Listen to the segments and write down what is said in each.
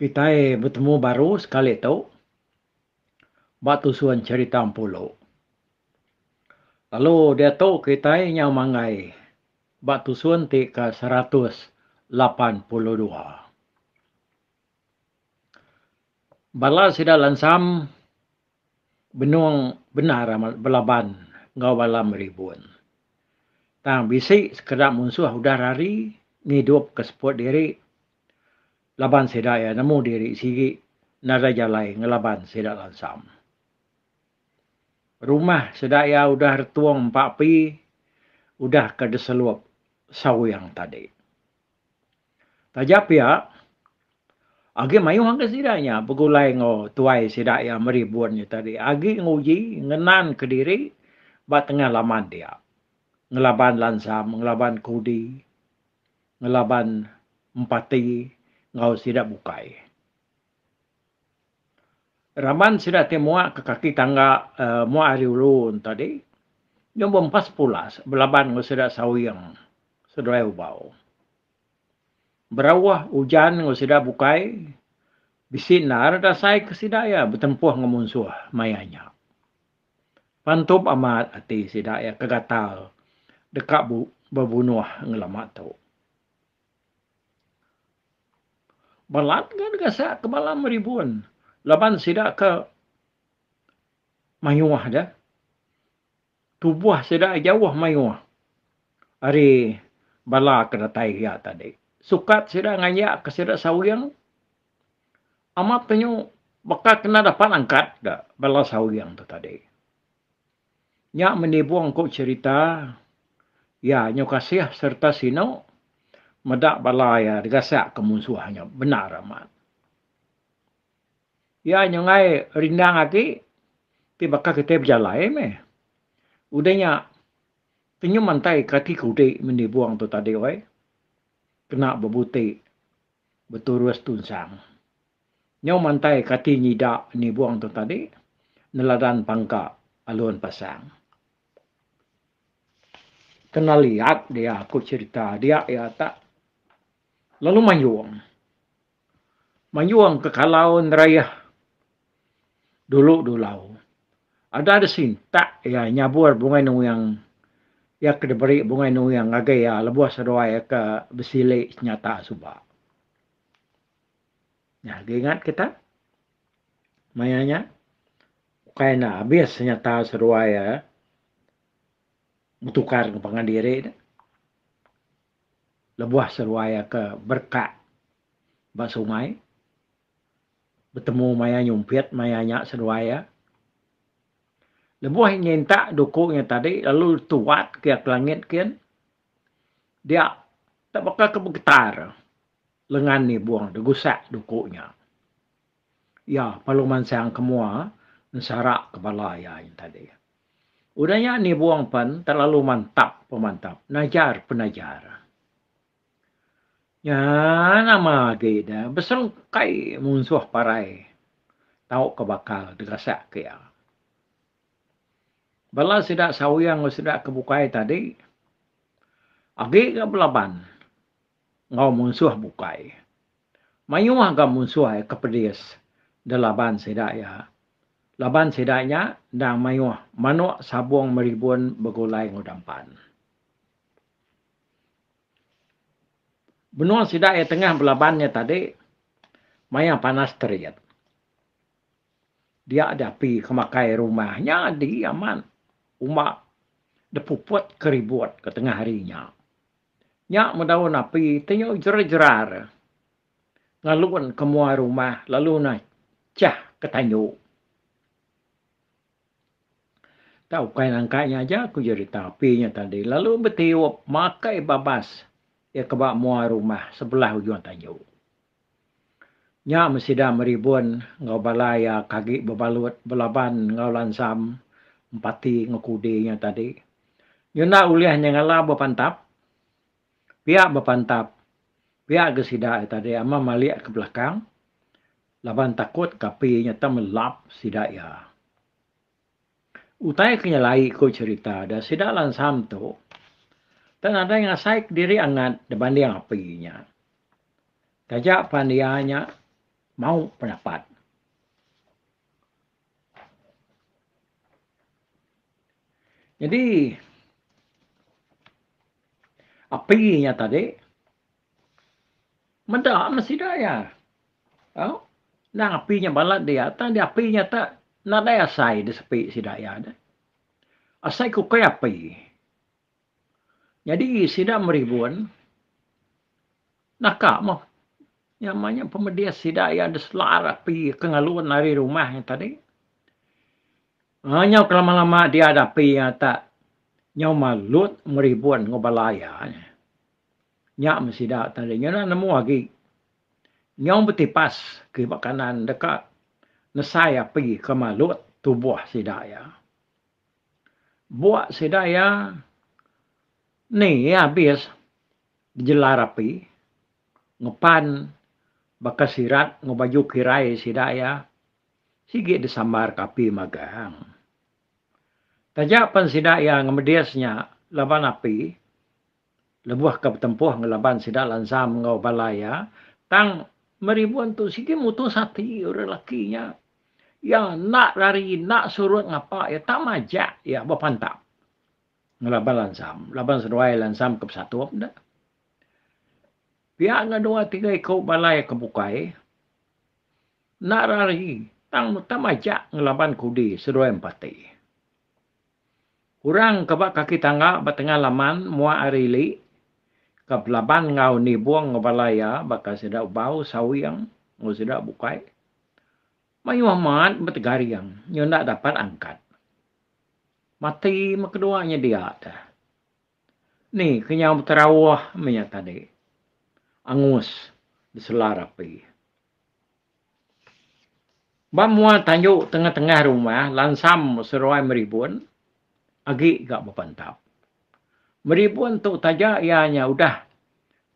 Kitai betemu baru sekali tu ba tusun cherita Empulu. Lalu diatu kitai nyau manggai ba tusun ti ke 182. Bala sida Lansam benung bendar amat belaban enggau bala Meribun. Tang bisi sekeda munsuh udah rari ngidupka seput diri laban sida iya nemu diri sigi nadai jalai ngelaban sida Lansam. Rumah sida iya udah retung empa api udah ke diselup Sawing tadi. Taja pia, agi mayuh agi sida nya begulai enggau tuai sida iya Meribun nya tadi agi nguji ngenan kediri ba tengah laman dia ngelaban Lansam, ngelaban Kudi. ngelaban Empati enggau sida bukai. Raban sida ti muak ke kaki tangga muak ari ulu ne tadi nyau bempas pulas belaban enggau sida Sawing seduai Ubau. Berauh ujan enggau sida bukai bisi endar dasai ke sida iya betempuh enggau munsuh maya nya. Pantup amat ati sida iya ke gatal deka bebunuh ngelama tu. Balat ga digasak ke bala meribun laban sida ke mayuh deh. Tubuh sida jauh mayuh ari bala ke datai iya tadi. Sukat sida ngayak ke sida sawing. Amat penyu baka kena dapat angkat ga bala sawing tu tadi. Nya menibung ku cherita iya nyu kasih sereta sinu meda bala iya digasak ke munsuh nya bendar amat. Iya nyunggai rindang agi ti baka kitai bejalai meh. Udah nya penyu mantai kaki kudi menibung tu tadi weh kena bebuti. Beturus tunsang. Nyau mantai kati nyida nibung tu tadi neladan pangka alun pasang. Kena liat dia ku cherita dia iya tak lalu mayung. Mayung ke kalau nerayah dulu dulau. Ada disintak iya nyabur Bungai Nuing iya ke diberi Bungai Nuing ngagai iya lebuh seduai iya ke besili senyata suba. Nya agi ingat kita maya nya ukai enda abis senyata seduai iya betukar enggau pangan diri ne lebuh seduai iya ke berekak ba sungai. Betemu maya nyumpit maya nya seduai iya. Lebuh nyintak duku nya tadi lalu tuat ke iya ke langit kin dia tak baka ke begetar lengan nibung digusak duku nya. Iya perlu mansang ke mua ensara ke bala iya nya tadi. Udah nya nibung pen terlalu mantap pemantap najar penajar. Nya nama agi ne beserengkai munsuh parai tauka bakal digasak ke iya. Bala sida sawing enggau sida ke bukai tadi agi ga belaban enggau munsuh bukai. Mayuh ga munsuh iya ke pedis delaban sida iya laban sida nya endang mayuh manuk sabung meribun begulai enggau dampan. Benung sida iya tengah belaban nya tadi maya panas terit. Dia da api ke makai rumah nyadi amat uma depuput ke ribut ke tengah hari nya. Nya meh daun api ti nyau jerar-jerar ngalun ke mua rumah lalu nachah ke tanju. Tau ukai nangka nya aja ku jerita api nya tadi lalu betiup makai babas iya ke ba mua rumah sebelah ujung tanju. Nya meh sida meribun enggau bala iya ke agi bebalut belaban enggau lansam empati enggau kudi nya tadi. Nyunda ulih nyengala bepantap pia bepantap pia ga sida iya tadi ama malik ke belakang laban takut ke api nya tau melap sida iya. Utai ke nyelai ku cherita da sida lansam tu tang nadai ngasai kediri angat dibanding api nya. Taja pan iya nya. Mau penapat. Nyadi api nya tadi meda meh sida iya. Au endang api nya balat dia tang dia api nya te nadai asai disepi sida iya deh. Asai ke ukai api. Nyadi sida meribun naka meh nya meh nya pemedis sida iya diselar api ke ngalun ari rumah nya tadi. Aaa nyau ke lama lama dia da api iya tak nyau malut meribun enggau bala iya nya. Nya meh sida tadi nyau enda nemu agi. Nyau betipas kiba kanan deka nesai api ke malut tubuh sida iya. Buk sida iya ni iya abis dijelar api ngepan baka sirat enggau baju kirai sida iya. Sigi disambar ke api magang. Taja pen sida iya ngemedis nya laban api lebuh ke betempuh ngelaban sida Lansam enggau bala iya, tang Meribun tu sigi mutus ati orang laki nya. Iya enda rari enda surut ngapa iya tang majak iya bepantap ngelaban Lansam laban seduai Lansam ke besatup ne. Pia enggau dua tiga iku bala iya ke bukai. Enda rari, tang meta majak ngelaban kudi seduai empati. Orang ke ba kaki tangga ba tengah laman mua ari ili ke belaban enggau nibung enggau bala iya baka sida Ubau, Sawing enggau sida bukai. Mayuh amat betegaring nyu enda dapat angkat. Mati meh kedua nya dia deh. Ni kenyau beterauh meh nya tadi. Angus diselar api. Ba mua tanju tengah-tengah rumah Lansam seruai Meribun agi ga bepantap. Meribun tu taja iya nya udah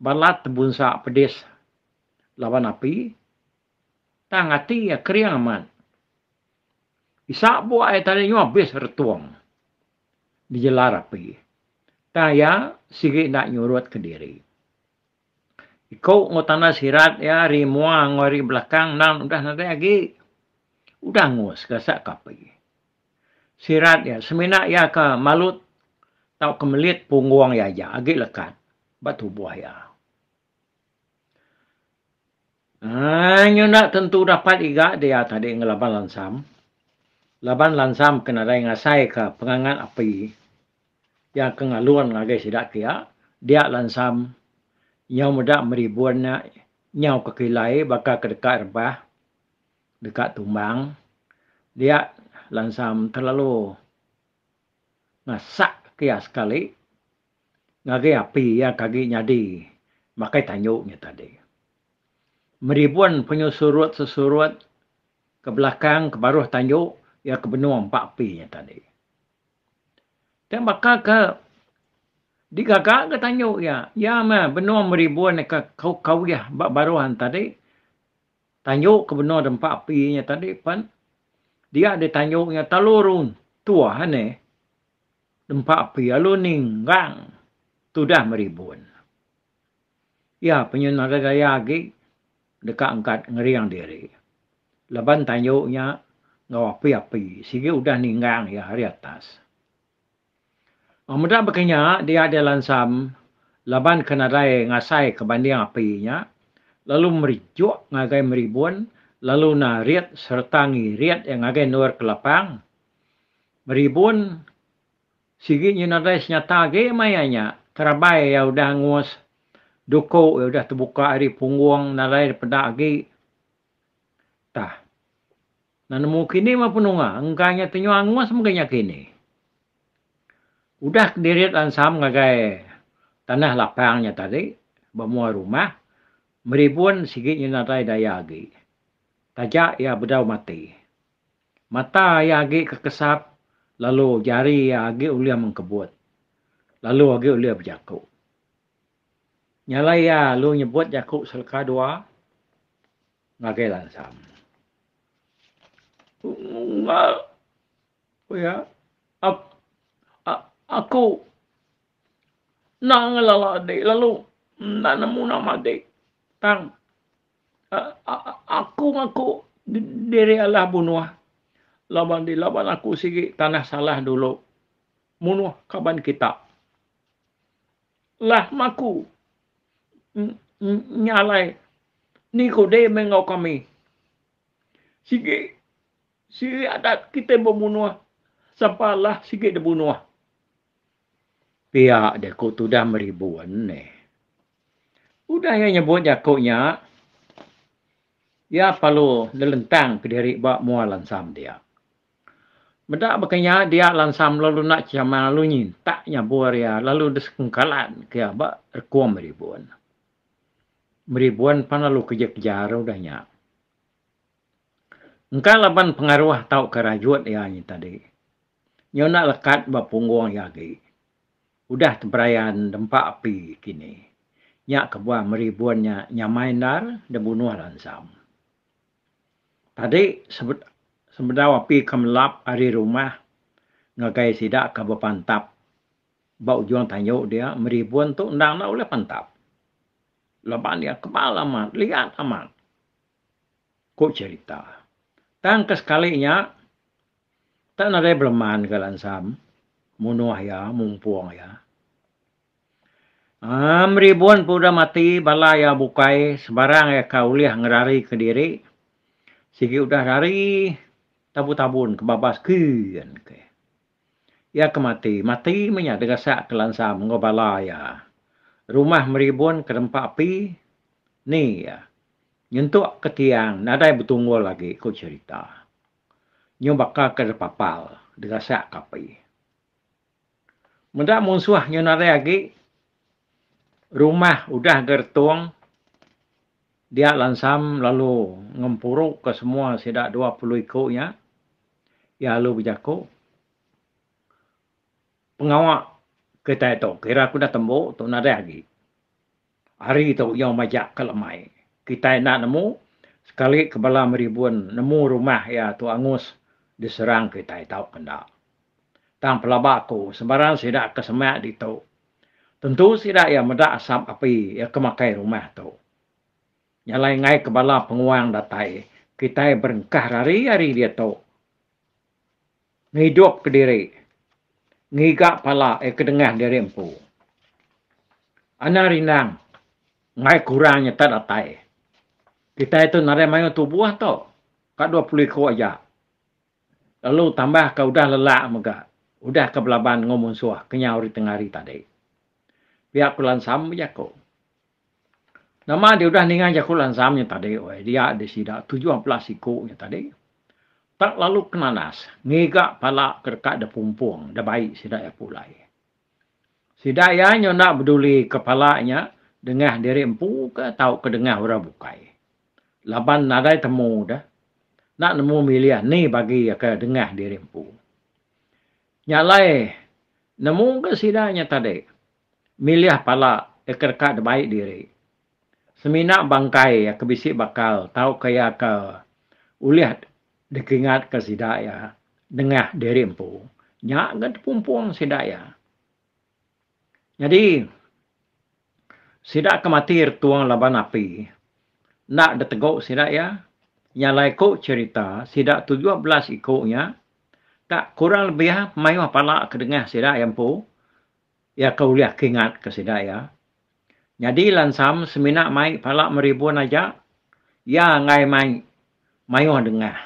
balat tebunsa pedis laban api tang ati iya kering amat. Isa buk iya tadi nyau abis retung dijelar api tang iya sigi enda nyurut kediri. Iku enggau tanda sirat iya ari mua enggau ari belakang endang udah nadai agi. Udah angus gasak ke api. Sirat iya semina iya ke malut tauka melit punggung iya aja agi lekat ba tubuh iya. Aaa nyu enda tentu dapat iga dia tadi ngelaban Lansam. Laban Lansam ke nadai ngasaika pengangat api. Iya ke ngalun ngagai sida kia, dia Lansam nyau meda meribun nya nyau kekilai baka ke deka rebah, deka tumbang. Dia Lansam terlalu ngasak ke iya sekali ngagai api iya ke agi nyadi makai tanju nya tadi. Meribun penyu surut sesurut ke belakang ke baruh tanju iya ke benung empa api nya tadi. Tang baka ke digaga ke tanju iya, iya meh benung meribun ke kawih ba baruh ne tadi. Tanju ke benung dempa api nya tadi pen dia ditanju nya telu runtuh anih dempa api lalu ninggang tudah meribun. Iya penyun nadai daya agi deka angkat ngering diri. Laban tanju nya enggau api-api sigi udah ninggang iya ari atas. Meda baka nya dia deh Lansam laban ke nadai ngasai ke banding api nya lalu merijuk ngagai Meribun lalu narit sereta ngirit iya ngagai endur ke lapang. Meribun sigi nyu nadai senyata agi maya nya terabai iya udah angus duku iya udah tebuka ari punggung nadai dipeda agi. Tah. Enda nemu kini meh penunga engka nya tenyu angus mega nya kini. Udah kedirit lansam ngagai tanah lapang nya tadi ba mua rumah, Meribun sigi nya nadai daya agi. Taja iya bedau mati. Mata iya agi kekesap lalu jari iya agi ulih mengkebut lalu agi ulih bejaku. Nya alai iya lalu nyebut jaku seleka dua ngagai Lansam. Unggal, ku iya, aku enda ngelala dik lalu enda nemu nama dik. Tang. Aku ngaku diri alah bunuh laban dilaban aku sigi tanah salah dulu munuh kaban kita. Lah maku nya alai ni ku deh meh enggau kami. Sigi sigi adat kitai bemunuh sapa lah sigi dibunuh. Pia deh ku tudah meribun neh. Udah iya nyebut jaku nya, iya perlu nelentang kediri ba mua lansam dia. Meda baka nya dia lansam lalu enda chama lalu nyintak nyabur iya lalu disekengkalan ke iya ba rekung meribun. Meribun pan lalu kejar-kejar udah nya. Engka laban pengaruh tauka rajut iya nya tadi. Nyau enda lekat ba punggung iya agi. Udah teberayan dempa api kini. Nya kebuah meribun nya nyamai endar dibunuh lansam. Tadi sebedau api ke melap ari rumah ngagai sida ke bepantap ba ujung tanju dia meribun tu endang enda ulih pantap. Laban iya kebal amat, liat amat. Ku cherita. Tang ke sekali nya, tak nadai beleman ga lansam munuh iya, mumpung iya. Aaa meribun pun udah mati bala iya bukai sebarang iya ka ulih ngerarika diri sigi udah rari tabun-tabun ke babas kin ke. Iya ke mati, mati meh nya digasak ke lansam enggau bala iya. Rumah meribun ke nempa api ni iya. Nyentuk ke tiang nadai betunggul agi ku cherita. Nyu baka ke depapal digasak ke api. Meda munsuh nyu nadai agi rumah udah ga retung dia lansam lalu ngempuru ke semua sida 20 iku nya iya lalu bejaku pengawa kitai tu kira ku udah tembu tu nadai agi. Hari tu nyau majak ke lemai. Kitai enda nemu sekali ke bala meribun nemu rumah iya tu angus diserang kitai tauka enda. Tang pelaba aku sebarang sida ke semak ditu tentu sida iya meda asap api iya ke makai rumah tu. Nya alai enggai ke bala penguang datai kitai berengkah rari ari diatu. Ngidup kediri. Ngiga pala iya ke dengah diri empu. Anang rindang enggai kurang nyata datai. Kitai tu nadai mayuh tubuh tu. Ka 20 iku aja. Lalu tambah ka udah lelak mega udah ka belaban enggau munsuh kenyau ari tengah hari tadi. Pia ku Lansam bejaku. Nama dia udah ninga jaku Lansam nya tadi weh dia di sida 17 iku nya tadi tak lalu kenanas ngiga pala ke deka dipumpung dibai sida iya pulai. Sida iya nyu enda beduli ke pala nya dengah diri empu ke tauka dengah orang bukai. Laban nadai temu deh enda nemu milih ni bagi iya ke dengah diri empu. Nya alai nemu ga sida nya tadi milih pala iya ke deka dibai diri. Semina bangkai iya ke bisi bakal tauka iya ke ulih dikingatka sida iya nengah diri empu. Nya ga tepumpung sida iya. Nyadi sida ke mati retung laban api enda ditegu sida iya. Nya alai ku cherita sida 17 iku nya tak kurang lebih mayuh pala ke dengah sida iya empu. Iya ke ulih kingatka sida iya. Nyadi Lansam semina mai pala meribun aja, iya enggai mai mayuh dengah.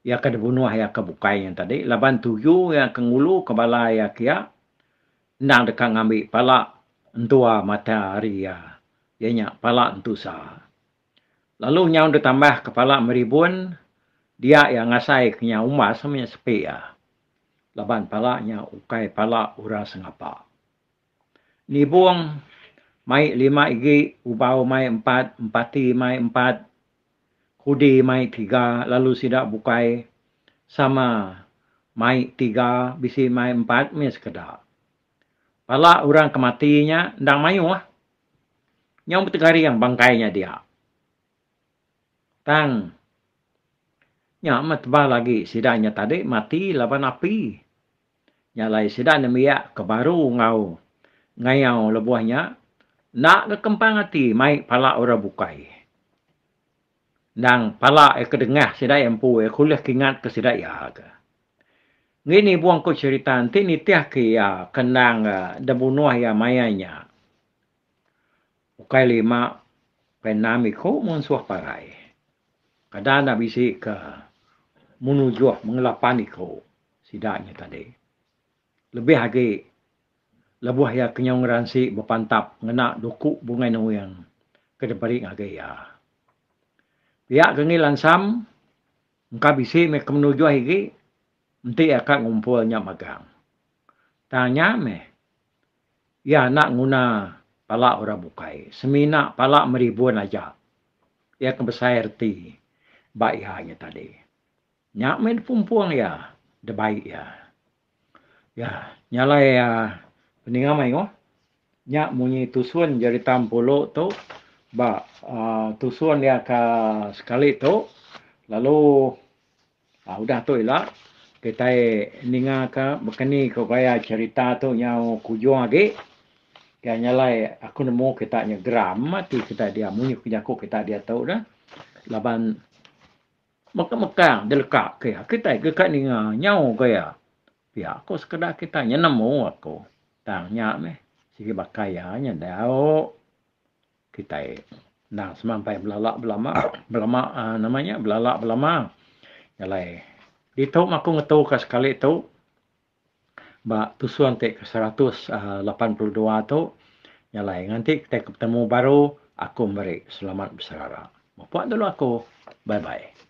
Iya ke dibunuh iya ke bukai nya tadi laban tuju iya ke nguluka bala iya kia endang deka ngambi pala entua mata hari iya, iya nya pala entusa. Lalu nyau ditambahka pala meribun dia iya ngasaika nya umbas meh nya sepi iya. Laban pala nya ukai pala orang sengapa. Nibung mai lima igi, ubau mai empat, empati mai empat, kudi mai tiga lalu sida bukai sama mai tiga bisi mai empat mih sekeda. Pala orang ke mati nya endang mayuh. Nyau betegaring bangkai nya dia. Tang, nya meh tebal agi sida nya tadi mati laban api. Nya alai sida nembiak ke baru enggau ngayau lebuh nya enda ga kempang ati mai pala orang bukai. Endang pala iya ke dengah sida iya empu iya ke ulih kingat ke sida iya ke. Enggi nibung ku cherita enti nitih ke iya ke endang dibunuh iya maya nya. Ukai lima ukai enam iku munsuh parai. Kada enda bisi ke menujuh mengelapan iku sida nya tadi. Lebih agi lebuh iya ke nyau ngeransi bepantap ngena duku Bungai Nuing ke diberi ngagai iya. Pia ke ngi Lansam engka bisi meh ke menujuh igi enti iya ka ngumpul nya magang. Tang nya meh iya enda nguna pala orang bukai semina pala Meribun aja iya ke besai reti ba iya nya tadi. Nya meh dipumpung iya dibai iya. Ya, nya alai peninga mayuh nya munyi tusun jerita Empulu tu ba uhh tusun iya ka sekali tu lalu uhh udah tu ila kitai ninga ka baka ni ko gaya cherita tu nyau kujung agi. Iya nya alai aku nemu kita nya geram ati kita dia munyi jaku kita diatu ne laban. Mekang-mekang dileka ke iya. Kitai ke ka ninga nyau ke iya. Pia ko sekeda kitai nya nemu aku. Tang nya meh sigi baka iya nya dau kitai endang semampai belala belama belama uhh nama nya belala belama. Jalai ditu meh aku ngetu ka sekali tu ba tusun ti ke 182 tu. Jalai nganti kitai ke betemu baru aku meri selamat beserara. Mupuk dulu aku. Bye bye.